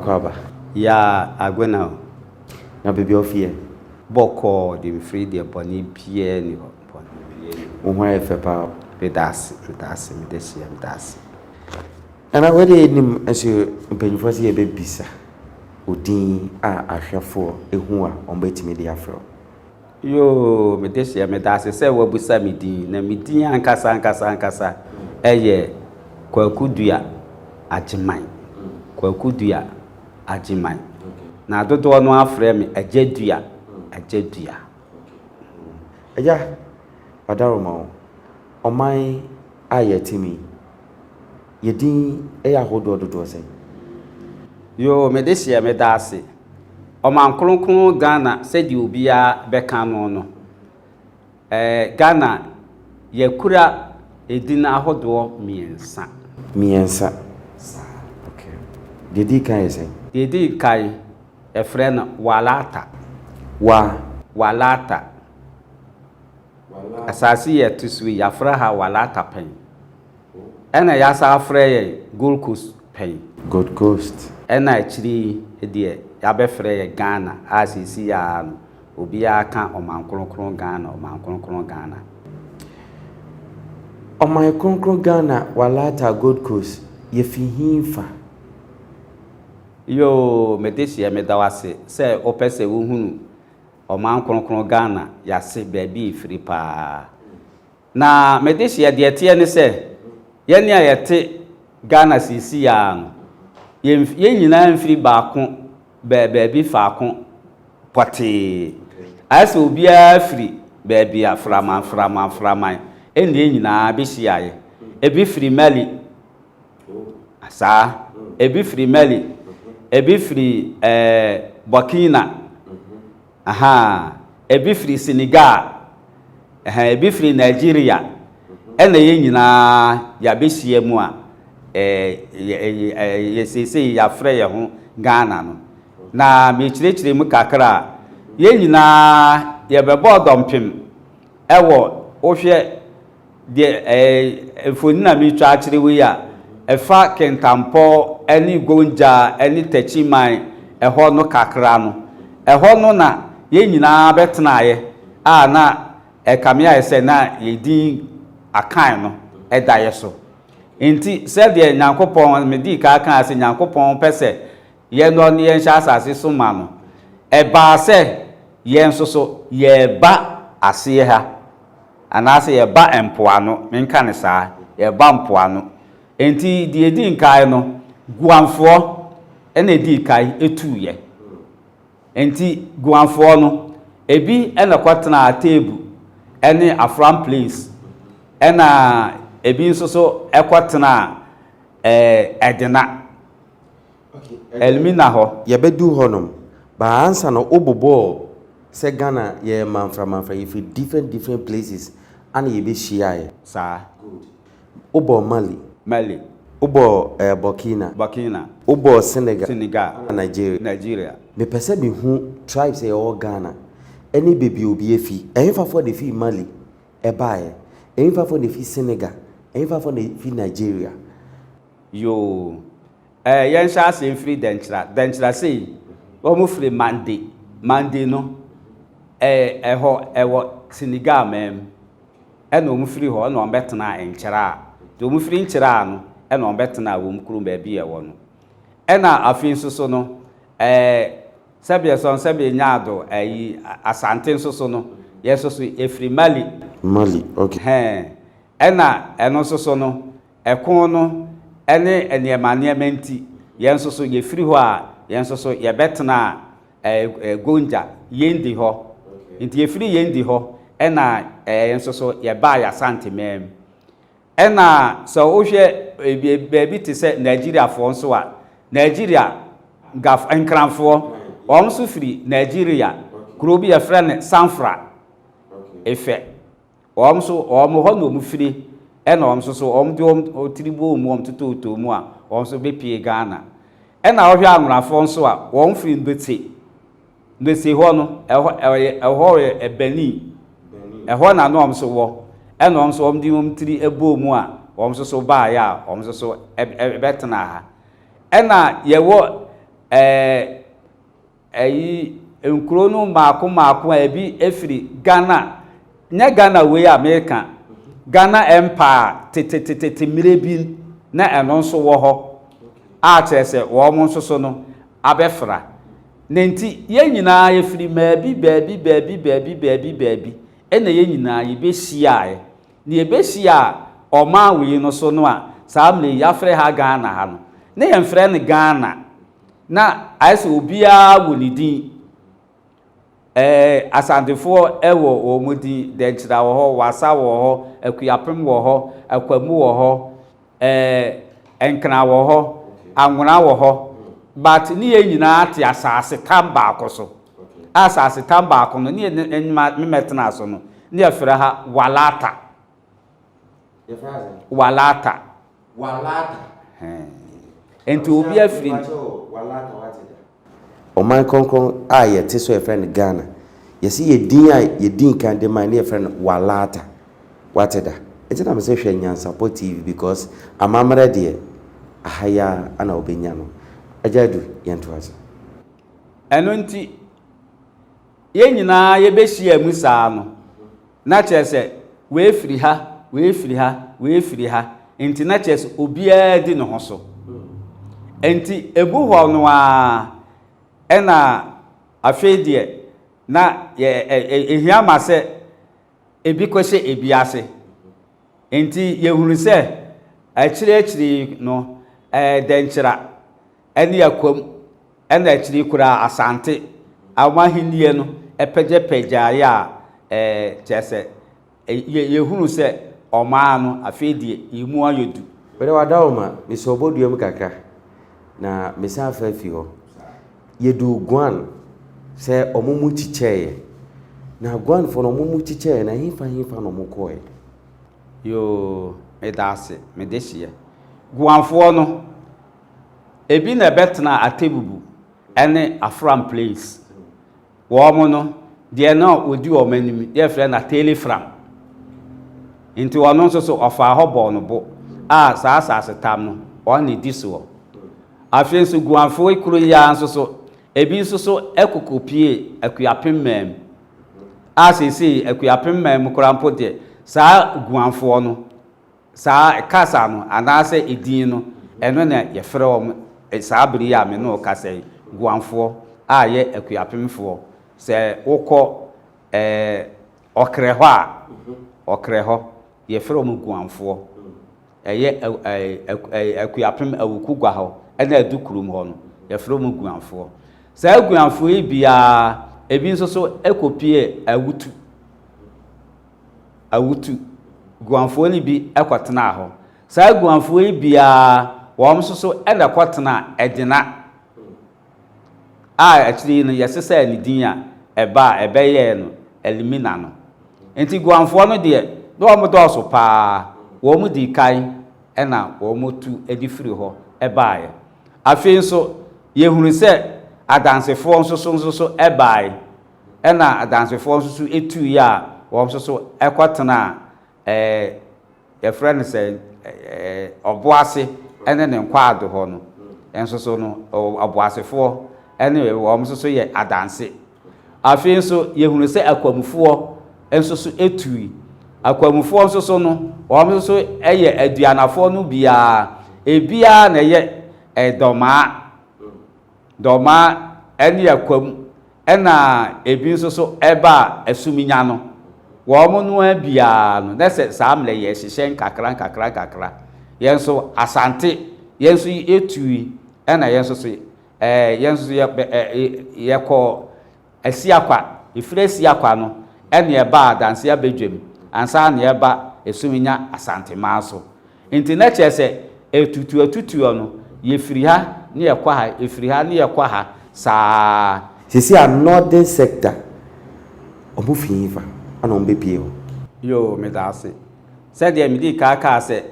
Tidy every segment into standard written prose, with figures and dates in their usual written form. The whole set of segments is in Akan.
Akwaaba. Yaa Agwena o. Na baabi a wofi ɛ? Bɔkɔɔ de mfiri deɛ bɔne biara nni hɔ, bɔne biara nni hɔ. Wo ho ayɛ fɛ paa o. Meda ase, meda ase, meda hyia, meda ase. Nana wei deɛ yɛnim nso mpanyinfoɔ sɛ yɛbɛbisa odin a ahwɛfoɔ hu a wɔbɛtumi de afrɛ wo. Yoo, me dehyeɛ, meda ase sɛ woabusa me din, na me din ankasa ankasa ankasa yɛ Kwaku Dua Agyeman. Kwaku Dua Agyeman. Na dodoɔ no ara frɛ me Agya Dua, Agya Dua. Agya, Ɔdaroma o, ɔman a yɛte mu yi, yɛ din yɛ ahodoɔ dodoɔ sɛn? Yoo, me dehyeɛ, meda ase. Ɔman kronkron Ghana sɛdeɛ obiara bɛka no no, eh, Ghana yɛakura edin ahodoɔ mmiɛnsa. Mmiɛnsa. Saa. Okay. Deɛ ɛdi kan yɛ sɛn? Deɛ ɛdi kan, yɛfrɛ no Walata. Wa. Walata. Asase yi a yɛte so yi, yɛafrɛ ha Walata pɛn. Ɛna yɛasan afrɛ yɛn Gold Coast pɛn. Gold Coast. Ɛna akyiri yi deɛ yɛabɛfrɛ yɛ Ghana a seesei ara no obiara ka Ɔman Kronkron Ghana, Ɔman Kronkron Ghana. Ɔman Kronkron Ghana, Walata, Gold Coast, yɛfi he fa? Yoo, me dehyeɛ, meda wo ase sɛ wopɛ sɛ wohunu Ɔman Kronkron Ghana yɛase baabi efiri paa. Na me dehyeɛ deɛ ɛteɛ ne sɛ, yɛne a yɛte Ghana seesei ara no, yɛn yɛn nyinaa mfiri baako baa baabi faako pɔtee. Ayɛ sɛ obiara firi baabi a framan framan framan ɛna yɛn nyinaa bɛhyiaeɛ. Ebi firi Mali, saa, ebi firi Mali, ebi firi ɛɛ Burkina, Ahaa, ebi firi Senegal, ɛhɛn, ebi firi Nigeria, ɛna yɛn nyinaa yɛabɛhyia mu a, ɛɛ, yɛ, yɛ, yɛ seesei yɛafrɛ yɛn ho Ghana no. Na mekyerɛkyerɛ mu kakra a, yɛn nyinaa yɛbɛbɔɔ dɔmpem ɛwɔ, wohwɛ Deɛ ɛɛ mfonin a meretwa akyerɛ wo yi a, ɛfa Kintampo ne Gonja ne Techiman ɛhɔ no kakra no, ɛhɔ no na yɛn nyinaa bɛtenaeɛ a na ɛkame ayɛ sɛ na yɛn din Akan no da yɛ so. Enti sɛdeɛ Nyankopɔn, medii kan kaa sɛ Nyankopɔn pɛ sɛ yɛnnɔ ne yɛnhyɛ asase so ma no, ɛbaa sɛ yɛn nso so yɛreba aseɛ ha. Anaasɛ yɛba mpoano, menka no saa, yɛba mpoano. Enti deɛ ɛdi nkae no, Guamfoɔ na ɛdii kae tuiɛ. Enti Guamfoɔ no, ebi na ɛkɔtenaa Tebu ne Afram Plains, ɛna ebi nso so kɔtenaa Edena. Elmina hɔ. Yɛbɛdu hɔ nom but ansa no wo bobɔɔ sɛ Ghana yɛyɛ manfra manfra yɛfiri different different places ana yɛbɛhyiaeɛ. Saa. Good. Wo bɔɔ Mali. Mali. Wo bɔɔ eh Burkina. Burkina. Wo bɔɔ Senegal. Senegal. Ana Nigeria. Nigeria. Mepɛ sɛ me hu tribes a yɛwɔ Ghana ɛne baabi a obi afi. Ɛhefafoɔ na ɛfiri Mali ɛbaeɛ? Ɛhefafoɔ na ɛfiri Senegal? Ɛhefafoɔ na ɛfiri Nigeria? Yoo. Ɛɛ, yɛnhyɛ aseɛ mfiri Dɛnkyira. Dɛnkyira sei, wɔn firi Mande. Mande no, ɛɛ, ɛhɔ, ɛwɔ Senegal man mu. Ɛna wɔn firi hɔ, ɛna wɔn bɛtenaa Nkyira. Nti wɔn firi Nkyira no, ɛna wɔn bɛtenaa wɔn kurom baabi a ɛwɔ no. Ɛna afei nso so no, ɛɛ, sɛbeɛ sɔn sɛbeɛ nyaado, ɛyi, Asante nso so no, yɛn nso so, yɛfiri Mali. Mali, okay. Hɛn. Ɛna ɛno nso so no, Ɛko no ne nneɛma nneɛma nti, yɛn nso so yɛfiri hɔ a, yɛn nso so yɛbɛtenaa Gonja, Yendi hɔ. Nti yɛfiri Yendi hɔ na yɛn nso so yɛbaa Y'Asanteman mu. Ɛna sɛ wohwɛ baabi te sɛ Nigeriafoɔ nso a, Nigeria Gaf, Nkranfoɔ, wɔn nso firi Nigeria, kuro bi yɛfrɛ no Sanfra, Ifɛ. Wɔn nso, wɔn hɔ na wɔn firi, ɛna wɔn nso so wɔn de wɔn tiri bɔɔ mu, wɔn totootoo mu a, wɔn nso bɛpue Ghana. Ɛna wohwɛ Anwonafoɔ nso a, wɔn firi Ndotse. Ndotse hɔ no, ɛhɔ, ɛyɛ, ɛhɔ yɛ Benin. Ɛhɔ na na wɔn nso wɔ. Ɛna wɔn nso wɔn de wɔn tiri bɔɔ mu a, wɔn nso so baeɛ a, wɔn nso so bɛtenaa ha. Ɛna yɛwɔ. Ɛɛ ɛyi nkuro no mmaako mmaako a ebi firi Ghana, nyɛ Ghana wei a meka, Ghana Empire tetetetete mmerɛ bi na ɛno nso wɔ hɔ a kyerɛ sɛ wɔn nso so no abɛfra. Ne nti yɛn nyinaa yɛfiri baabi baabi baabi baabi baabi baabi ɛna yɛn nyinaa yɛbɛhyiaeɛ. Na yɛbɛhyiaa ɔman wei no so no a saa mmerɛ yi yɛafrɛ ha Ghana ha no, na yɛmfrɛ no Ghana. Na ayɛ sɛ obiara wɔ ne din. Ɛɛ Asantefoɔ wɔ wɔn din, Dɛnkyira wɔ hɔ, Wasa wɔ hɔ, Akuapem wɔ hɔ, Akwamu wɔ hɔ, ɛɛ Nkran wɔ hɔ, Anwona wɔ hɔ. But ne yɛn nyinaa te asase tam baako so. A asase tam baako no, ne yɛn me mɛtena so no, ne yɛfrɛ ha Walata. Walata. Walata. Nti obi afiri. Ɔman kronkron a yɛte so a yɛfrɛ no Ghana, yɛse yɛ din a yɛdi nkan de mae no yɛfrɛ no Walata. Wate da? Nti na mese hwɛ Nyansapɔ TV because amammerɛ deɛ aha yi ara na wobɛnya no. Agya Adu, yɛntoa so. Ɛno nti, yɛn nyinaa yɛbɛhyiaa mu saa no, na kyerɛ sɛ wei firi ha, wei firi ha, wei firi ha, nti na kyerɛ sɛ obiara di ne ho so. Nti ɛgu hɔ no ara, ɛna afei deɛ na ɛhia ma sɛ ebi kɔhyɛ ebi ase. Nti yɛhunu sɛ akyiri akyiri no, dɛnkyira ne Akwam ɛna akyiri yi koraa Asante wɔn ahennie no pagyapagyaeɛ a kyerɛ sɛ yɛhunu sɛ ɔman no afei deɛ emu ayɛ du. Wode w'adaworoma, mesɔɔ bodua mu kakra, na mesan fa fi hɔ. Yɛduu Guan sɛ wɔn mu kyekyɛeɛ. Na Guanfoɔ no, wɔn mu kyekyɛeɛ no, ɛhefa hefa na wɔkɔeɛ? Yoo, meda ase, me dehyeɛ. Guanfoɔ no, Ebi na ɛbɛtenaa Atebubu ne Afram Plains. Wɔn no, deɛ na ɔdi wɔn anim, yɛfrɛ no Ateli Fram. Nti ɔno nso so, ɔfaa hɔ bɔɔ no bo a saa asasetam no, ɔno na ɛdi soɔ. Afei nso, Guanfoɔ kuro yi ara nso so, ebi nso so kɔkɔpuee Akuapem man mu. A seesei Akuapem man mu koraa mpo deɛ, saa Guanfoɔ no, Saa kasa no anaasɛ edin no, ɛno na yɛfrɛ wɔn saa bere yi a me ne wo kasa yi, Guamfoɔ a yɛ Akuapemfoɔ. Sɛ wokɔ ɛɛ Ɔkrɛ hɔ a, Ɔkrɛ hɔ, yɛfrɛ wɔn Guamfoɔ. Ɛyɛ ɛɛ Akuapem Awukugua hɔ ɛna Adukurom hɔ no, yɛfrɛ wɔn Guamfoɔ. Saa Guamfoɔ yi biara, ebi nso so kɔpue Awutu. Awutu Guanfoɔ no bi kɔtenaa hɔ. Saa Guanfoɔ yi biara, wɔn nso so na ɛkɔtenaa Ɛdena a akyire yi no yɛsesaa ne din a ɛbaa ɛbɛyɛɛ no Elimina no. Nti Guanfoɔ no deɛ, na wɔn dɔɔso pa ara. Wɔn dii kan na wɔtu de firi hɔ baeɛ. Afei nso, yɛhunu sɛ Adansefoɔ nso so nso so baeɛ. Ɛnna Adansefoɔ nso so tuiɛ a wɔn nso so kɔtenaa ɛɛ yɛfrɛ no sɛ ɛɛ Ɔboase ne ne nkwaado hɔ no nso so no, Ɔboasefoɔ ne wɔn nso so yɛ adanse. Afei nso yɛhunu sɛ Akwamufoɔ nso so tui. Akwamufoɔ nso so no, wɔn nso so yɛ Aduanafoɔ no biara. Ebiara na ɛyɛ Dɔmaa. Dɔmaa ne Akwam Ɛna ebi nso so ɛba a asuminya no, wɔn noa biara no, na sɛ saa mmerɛ yi yɛhyehyɛ nkakra nkakra nkakra. Yɛn nso Asante, yɛn nso yɛtui, ɛna yɛn nso so ɛɛ yɛn nso so yɛ ɛ yɛkɔ Asiakwa. Ɛfiri Asiakwa no, ɛna ɛbaa Adanse Abadwam ansa na yɛba Asuminya Asanteman so. Nti na kyerɛ sɛ atutuatutuɔ no, yɛfiri ha ne yɛkɔ ha, yɛfiri ha ne yɛkɔ ha saa. Seesei a Northern sector, wɔn fi hefa na wɔn bɛpue hɔ? Yoo, meda ase. Sɛdeɛ medii kan kaa sɛ,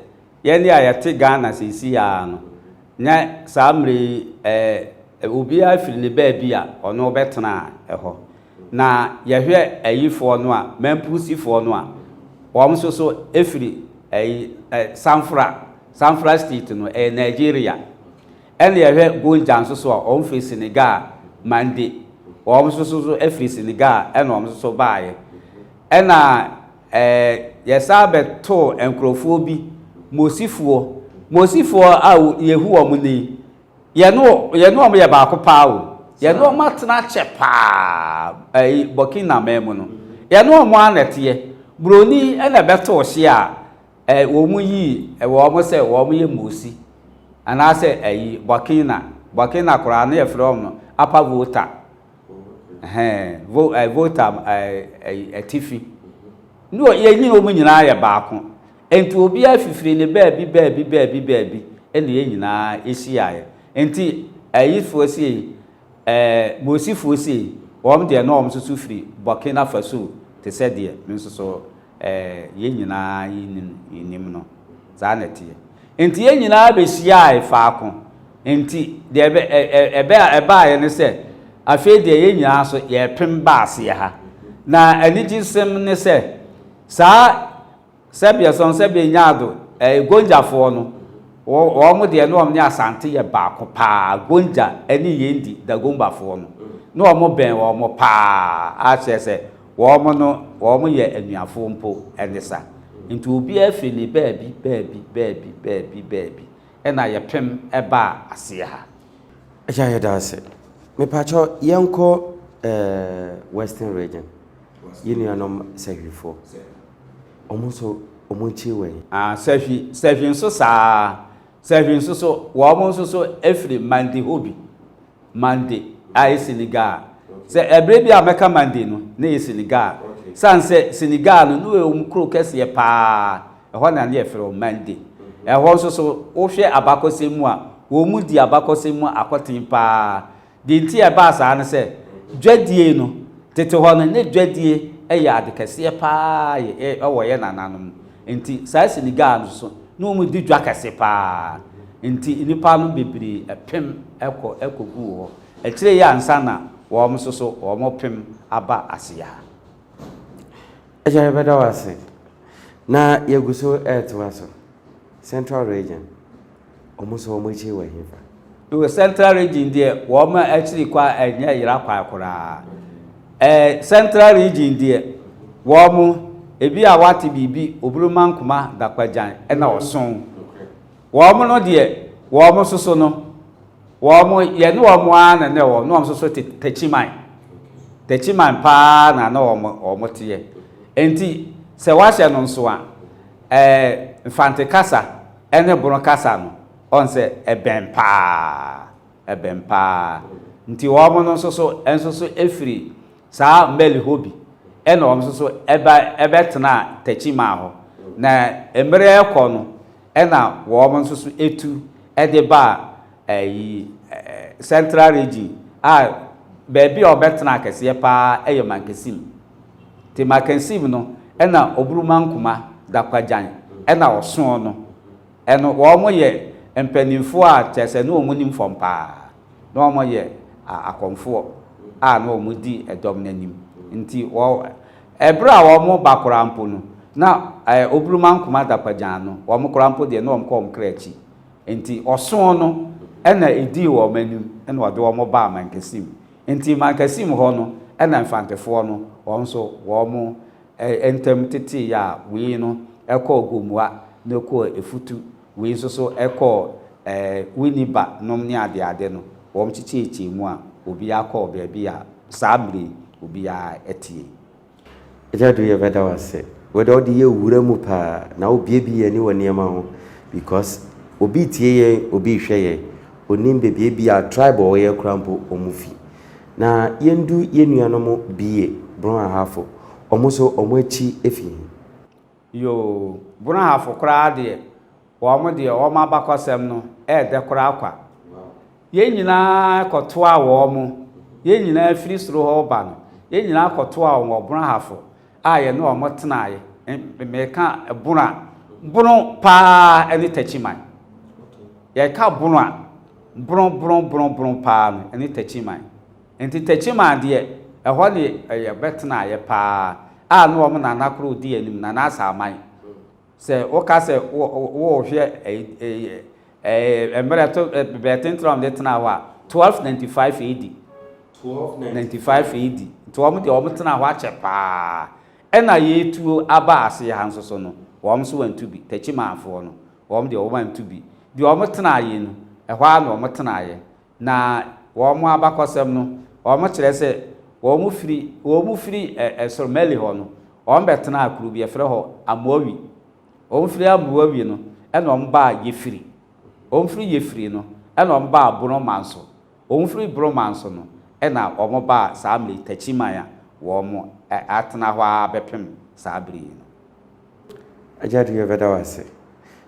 yɛn a yɛte Ghana seesei ara no, na saa mmerɛ yi ɛɛ obiara firi ne baabi a ɔno bɛtena hɔ. Na yɛhwɛ ayifoɔ no a, Mampusifoɔ no a, wɔn nso so firi ayi ɛ Samfra, Samfra state no, ɛyɛ Nigeria. Ɛna yɛhwɛ Gonja nso so a, wɔn firi Senegal, Mande, wɔn nso so so firi Senegal ɛna wɔn nso so baeɛ. Ɛna ɛɛ yɛsan bɛtoo nkurɔfoɔ bi, Mosifoɔ. Mosifoɔ a yɛhu wɔn nnɛ yi, yɛne yɛne wɔn yɛ baako paa o. Yɛne wɔn atena akyɛ paa ɛyi Burkina man mu no. Yɛne wɔn ara na ɛteɛ. Buroni ɛna ɛbɛtoo hye a Ɛ, wɔn yii wɔn sɛ wɔn yɛ Mosi, anaasɛ ayi, Burkina, Burkina koraa no yɛfrɛ wɔn no Upper Volta, ɛhɛn, Vo, ɛ, Volta ɛ, ɛ, atifi. Ne wɔ, yɛn nyina wɔn nyinaa yɛ baako. Enti obiara fifiri ne baabi baabi baabi baabi ɛna yɛn nyinaa yɛhyiaeɛ. Enti ayifoɔ sei, ɛɛ, Mosifoɔ sei, wɔn deɛ na wɔn nso so firi Burkina Faso te sɛ deɛ me nso so Ɛɛ, yɛn nyinaa yenim no. Saa na ɛteɛ. Enti yɛn nyinaa bɛhyiaae faako. Enti deɛ ɛbɛ, ɛ, ɛbɛ, ɛbaeɛ ne sɛ, afei deɛ yɛn nyinaa nso yɛrepem ba aseɛ ha. Na anigyesɛm ne sɛ, saa sɛbeɛsɔn, sɛbeɛnyaado, ɛɛ, Gonjafoɔ no, wɔ, wɔn deɛ ne wɔn ne Asante yɛ baako paa. Gonja ne Yendi, Dagombafoɔ no, ne wɔn bɛn wɔn paa, a kyerɛ sɛ, Wɔn no, wɔn yɛ anuafoɔ mpo ne sa. Nti obiara firi ne baabi, baabi, baabi, baabi, baabi, ɛna yɛpem baa aseɛ ha. Agya yɛda ase. Mepakyɛw yɛnkɔ eh, Western region. Yɛn nuanom Sahwifoɔ. Wɔn nso wɔn akyiri wɔ he? Ah, Sahwi, Sahwi nso saa. Sahwi nso so, wɔn nso so firi Mandihobi. Mande a ɛyɛ Senegal. Sɛ ɛberɛ bi a mɛka Mande no, na ɛyɛ Senegal. Sane sɛ Senegal no, na ɛyɛ wɔn kuro kɛseɛ paa. Ɛhɔ na na yɛfrɛ wɔn Mande. Ɛhɔ nso so, wohwɛ abakɔsɛm mu a, wɔn di abakɔsɛm mu akɔten paa. Deɛ nti a ɛbaa saa ne sɛ, dwadie no, tete hɔ no, na dwadie yɛ ade kɛseɛ paa wɔ yɛn nananom. Nti saa Senegal no nso, na wɔdi dwa kɛse paa. Nti nnipa no bebree pem kɔ kɔguu hɔ. Akyire yi ansa na wɔn nso so wɔpem aba aseɛ ha. Agya yɛbɛda wo ase. Na yɛgu so retoa so. Central Region, wɔn nso wɔn akyiri wɔ hefa? Wɔ Central Region deɛ wɔn akyiri kwa ɛnyɛ yera kwan koraa. Ɛɛ Central Region deɛ wɔn ebi a wate biribi Oburumankoma Dakwagyan ɛna ɔson. Wɔn no deɛ wɔn nso so no wɔn yɛne wɔn ara na na ɛwɔ na wɔn nso so te Takyiman. Takyiman paa na na wɔn wɔn teɛ. Nti sɛ wahyɛ no nso a ɛɛ Mfante kasa ɛne Bono kasa no ɔn sɛ ɛbɛn paa, ɛbɛn paa. Nti wɔn no nso so nso so firi saa Mali hɔ bi ɛna wɔn nso so ɛba ɛbɛtenaa Takyimaa hɔ. Na mmerɛ rekɔ no ɛna wɔn nso so etu ɛde baa ɛyi Central Region a baabi a wɔbɛtenaa kɛseɛ paa ɛyɛ Mankasim. Nti Mankasim no ɛna Oburumankoma, Dakwagyan ɛna Ɔsoo no. Ɛno, wɔn yɛ mpaninfoɔ a kyerɛ sɛ ne wɔn nim fam paa. Na wɔn yɛ akɔmfoɔ a na wɔn di ɛdɔm no anim. Nti wɔ, ɛberɛ a wɔn ba koraa mpo no, na ɛɛ Oburumankoma Dakwagyan no, wɔn koraa mpo deɛ na wɔn kɔ wɔn kra akyi. Nti ɔsoo no na ɛdii wɔn anim na ɔde wɔn baa Mankasim. Nti Mankasim hɔ no na Mfantefoɔ no, wɔn nso wɔn ntam teteeɛ a wei no kɔɔ Gomoa na ɛkɔɔ Efutu, wei nso so kɔɔ Winneba nom ne adeade no, wɔn kyekyɛɛkyɛɛ mu a obiara kɔɔ baabi a saa mmerɛ yi obiara teɛ. Agya Adu yɛbɛda wo ase. Wo deɛ wode yɛ wura mu paa na wo biebie yɛn ani wɔ nneɛma ho because obi retie yɛn obi rehwɛ yɛn onim baabi ebia tribe a ɔyɛ koraa mpo wɔn fi. Na yɛndu yɛn nuanom BA, Brong Ahafo, wɔn nso wɔn akyi fi he? Yoo, Brong Ahafo koraa deɛ, wɔn deɛ wɔn abakɔsɛm no ɛɛdɛ koraa kwa. Yɛn nyinaa kɔtoaa wɔn, yɛn nyinaa firi soro hɔ reba no, yɛn nyinaa kɔtoaa wɔn wɔ Brong Ahafo a yɛne wɔn tenaeɛ. Meka Bono a, Bono paa ne Takyiman. Yɛka Bono a, Bono, Bono, Bono, Bono paa no ne Takyiman. Nti Takyiman deɛ, ɛhɔ ne yɛbɛtenaeɛ paa a ne wɔn nana koro di anim, Nana Asaman. Sɛ woka sɛ worehwɛ Ɛɛ mmerɛ to berɛ tenten a wɔde tenaa hɔ a, 1295 AD. 1295 AD. Nti wɔn deɛ wɔn tenaa hɔ akyɛ paa. Ɛna yɛretuo aba aseɛ ha nso so no, wɔn nso wɔantu bi. Takyimanfoɔ no, wɔn deɛ wɔn antu bi. Deɛ wɔn tenaeɛ no, ɛhɔ ara na wɔn tenaeɛ. Na wɔn abakɔsɛm no, wɔkyerɛ sɛ wɔn firi wɔn firi ɛ ɛsoro Mali hɔ no, wɔn bɛtenaa kuro bi yɛfrɛ hɔ Amoawi. Wɔn firi Amoawi no, ɛna wɔn baa Yefiri. Wɔn firi Yefiri no, ɛna wɔn baa Bonomanso. Wɔn firi Bonomanso no, ɛna wɔn baa saa mmerɛ yi Takyiman a wɔn atena hɔ ara bɛpem saa bere yi no. Agya Adu yɛbɛda wo ase.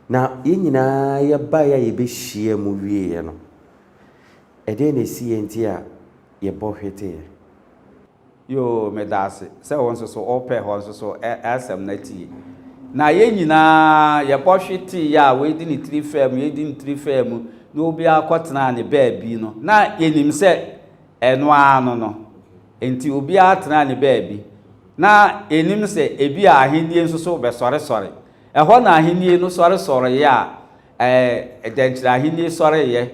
Na yɛn nyinaa yɛbaeɛ a yɛbɛhyiaa mu wieeɛ no, ɛdeɛn na ɛsiiɛ nti a yɛbɔ hweteeɛ? Yoo, meda ase sɛ wo nso so wopɛ hɔ nso so asɛm no atie. Na yɛn nyinaa yɛbɔ hweteeɛ a wei de ne tiri faa mu, wei de ne tiri faa mu, na obiara kɔtenaa ne baabi no, na yɛnim sɛ ɛno ara no no. Enti obiara tenaa ne baabi. Na yɛnim sɛ ebia ahennie nso so bɛsɔresɔre. Ɛhɔ na ahennie no sɔresɔreeɛ a, ɛɛ, Dɛnkyerɛ ahennie sɔreeɛ,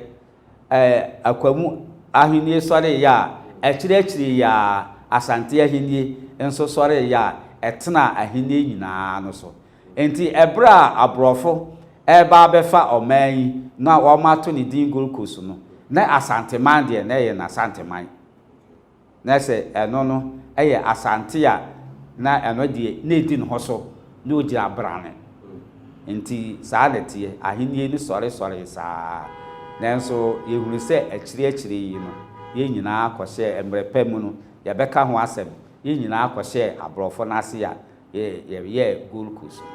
ɛɛ, Akwamu ahennie sɔreeɛ a, akyire akyire yi ara, Asante ahennie nso sɔreeɛ a, ɛtenaa ahennie nyinaa no so. Enti ɛberɛ a aborɔfo reba abɛfa ɔman yi na wɔato ne din Gold Coast no, na Asanteman deɛ, na ɛyɛ n'Asanteman. Na sɛ ɛno no yɛ Asante a, na ɛno deɛ na ɛdi ne ho so, na ɔgyina brane. Nti saa na ɛteɛ, ahennie no sɔresɔree saa. Nanso yɛhunu sɛ akyire akyire yi no, yɛn nyinaa kɔhyɛɛ, mmerɛ pa mu no, yɛbɛka ho asɛm, yɛn nyinaa kɔhyɛɛ aborɔfo no ase a yɛyɛɛ Gold Coast no.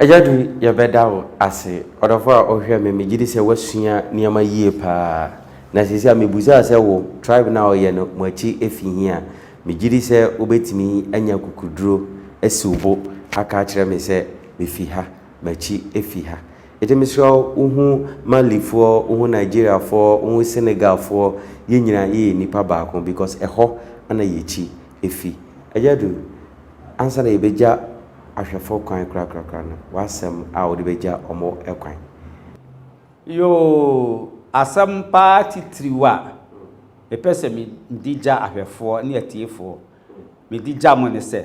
Agya Du, yɛbɛda wo ase. Ɔdɔfo a ɔhwɛ me, megye di sɛ woasua nneɛma yie paa. Na seesei a mebusaa sɛ wo tribe no a ɔyɛ no, mo akyi fi he a, megye di sɛ wobɛtumi anya akokoduro asi wo bo aka akyerɛ me sɛ mefi ha, m'akyi fi ha. Enti mesrɛ wo, wohu Malifoɔ, wohu Nigeriafoɔ, wohu Senegalfoɔ, yɛn nyinaa yɛyɛ nnipa baako because ɛhɔ na yɛn akyi fi. Agya Du, Ansa na yɛbɛgya ahwɛfoɔ kwan korakorakora no, w'asɛm a wode bɛgya wɔn kwan. Yoo, asɛm paa titiriw a mepɛ sɛ mede gya ahwɛfoɔ ne atiefoɔ, mede gya mo ne sɛ,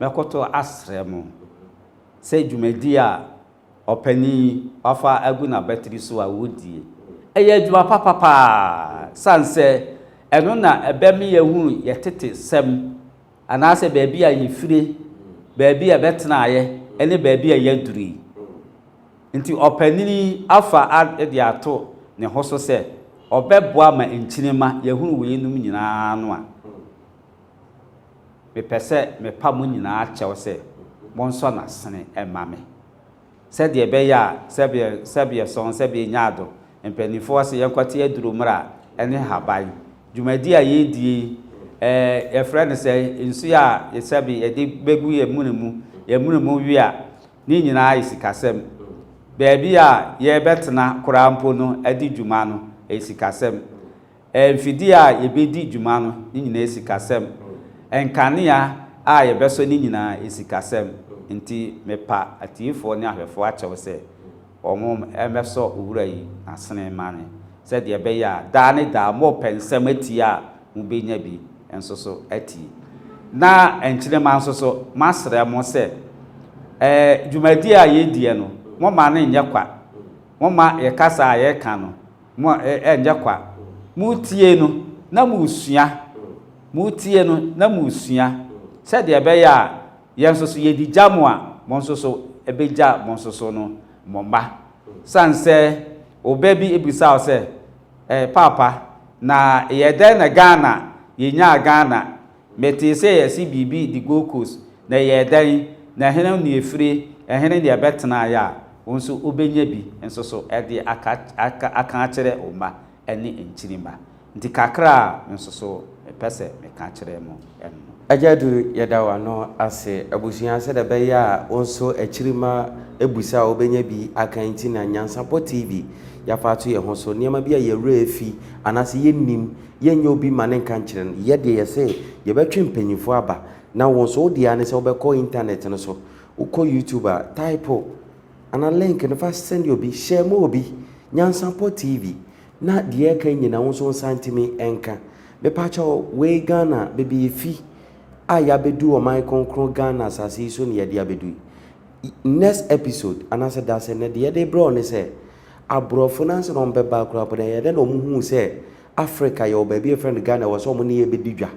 mɛkoto asrɛ mo sɛ dwumadie a ɔpanin yi wafa agu n'abatiri so a ɔredie, ɛyɛ adwuma papa paa, sane sɛ ɛno na ɛbɛme yɛahunu yɛ tete sɛm anaasɛ baabi a yɛfire, baabi a yɛbɛtenaeɛ ne baabi a yɛaduru yi. Nti ɔpanin yi afa de ato ne ho so sɛ ɔbɛboa ma nkyirimma yɛahunu weinom nyinaa no a, mepɛ sɛ mepa mo nyinaa kyɛw sɛ monsɔ n'asene mma me. Sɛdeɛ ɛbɛyɛ a sɛbeɛ sɛbeɛ sɔn sɛbeɛ nyaado, mpaninfoɔ se yɛnkɔte aduro mmra ne nhaban. Dwumadie a yɛredie yi, ɛɛ yɛfrɛ no sɛn, nsuo a sɛbe yɛde bɛgu yɛn mene mu, yɛn mene mu we a, ne nyinaa yɛ sikasɛm. Baabi a yɛrebɛtena koraa mpo no adi dwuma no, ɛyɛ sikasɛm. Mfidie a yɛbɛdi dwuma no, ne nyinaa sikasɛm. Nkanea a yɛbɛsɔ ne nyinaa sikasɛm. Nti mepa atiefoɔ ne ahwɛfoɔ akyɛw sɛ wɔmmɛsɔ owura yi n'asene mma no sɛdeɛ ɛbɛyɛ a daa ne daa mopɛ nsɛm atie a mobɛnya bi nso so atie. Na nkyirimma nso so, masrɛ mo sɛ dwumadie a yɛdiɛ no, momma no nyɛ kwa. Momma yɛ kasa a yɛka no, Mo ɛnyɛ kwa. Moretie no, na moresua. Moretie no, na moresua. Sɛdeɛ ɛbɛyɛ a yɛn nso so yɛde gya mo a, mo nso so ɛbɛgya mo nso so no mo mma. Sane sɛ wo ba bi bisa wo sɛ, Eh, paapa, na ɛyɛɛ dɛn na Ghana, yɛnyaa Ghana? Metee sɛ yɛse biribi de Gold Coast, na ɛyɛɛ dɛn? Na ɛhene na ɛfire, ɛhene na ɛbɛtenaeɛ a, wo nso wobɛnya bi nso so de aka aka aka akyerɛ wo mma ne nkyirimma. Nti kakra a me nso so mepɛ sɛ meka kyerɛ mo ɛno no. Agya Adu, yɛda wo ano ase. Abusua, sɛdeɛ ɛbɛyɛ a wo nso akyirimma bisa a wobɛnya bi aka nti na Nyansapɔ TV yɛafa ato yɛn ho so. Nneɛma bi a yɛn werɛ afi anaasɛ yɛnnim Yɛnyɛ obi mma ne nka nkyerɛ no. Yɛ deɛ yɛse yɛbɛtwe mpanyinfoɔ aba na wo nso wo deɛ ara ne sɛ wobɛkɔ internet no so. Wokɔ YouTube a, type anaa link no fa send obi, share ma obi, Nyansapɔ TV, na deɛ ɛka nyina wo nso wo nsa ntumi nka. Mepakyɛw, wei Ghana, baabi yɛfi a yɛabɛdu ɔman kronkron Ghana asase yi so na yɛde abɛdu yi. Next episode anaasɛ dasɛ nnɛ deɛ yɛde rebrɛ wo ne sɛ, aborɔfo no ansa na wɔbɛba koraa mpo no ɛyɛ dɛn na wɔhuu sɛ Africa yɛwɔ baabi a yɛfrɛ no Ghana ɛwɔ sɛ wɔn ne yɛn bɛdi dwa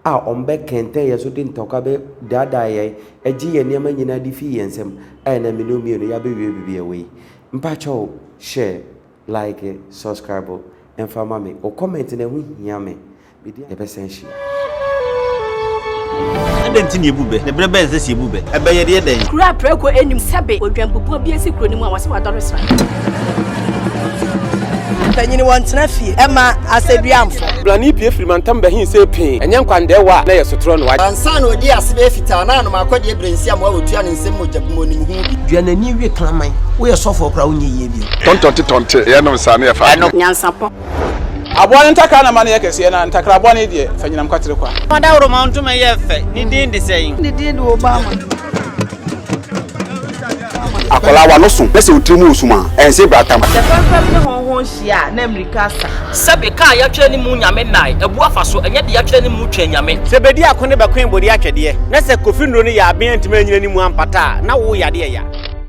a wɔbɛkɛntɛn yɛn so de ntɔkwa bɛdaadaa yɛn gye yɛn nneɛma nyinaa de fii yɛn nsam a ɛnɛ me ne wo mmienu yɛabɛwie baabi a ɛwɔ yi. Mpakyɛw share, like, subscribe mfa ma me. Wo comment no ɛho hia me. Medi a yɛbɛsan ahyia. Adɛn nti na yɛbu bɛ? Na berɛ bɛn na ɛsɛ sɛ yɛbu bɛ? Ɛbɛ yɛ deɛ dɛn? Kuro a prako nnim sɛbe odwanbubuo bi asi kuro no mu a wɔse wadɔre sra. Mpanyin wɔntena fie mma asɛduamfo. Blani pue firi mantam bɛhee see pee, ɛnyɛ nkwandɛɛwa a na ɛyɛ sotorɔ no. Ansa na ɔdii ase bɛyɛ fitaa na anom akɔdeɛ berɛ nsi amoa wɔtua ne nsam mogya bi mu ɔnim ho bi. Dua n'ani we kraman. Woyɛ sɔfoɔ koraa wonyɛ yie bio. Tɔntɔnte tɔnte yɛnom saa ne yɛfa adwene. Nyansapɔ. Aboa no ntakra na ma no yɛ kɛseɛ, na ntakra bɔne deɛ, fa nyinam kwatere kwa. Ɔdawuroma ntoma yɛ fɛ, ne din de sɛn? Ne din de Obama. Akwadaa w'ano so na sɛ wo tiri mu resum a, ɛnse bratam. Sɛ fɛmfɛm ne hɔnhɔn hyia a, na mmirika asa. Sɛbe ka a yɛatwerɛ ne mu Nyame nnae, abu afa so, ɛnyɛ deɛ yɛatwerɛ ne mu Twɛn Nyame. Sɛ bedi ako ne bɛkoe bode atwɛdeɛ, na sɛ Kofi nnuro no yɛ aben antumi anyina ne mu ampata a, na wo yadeɛ ya.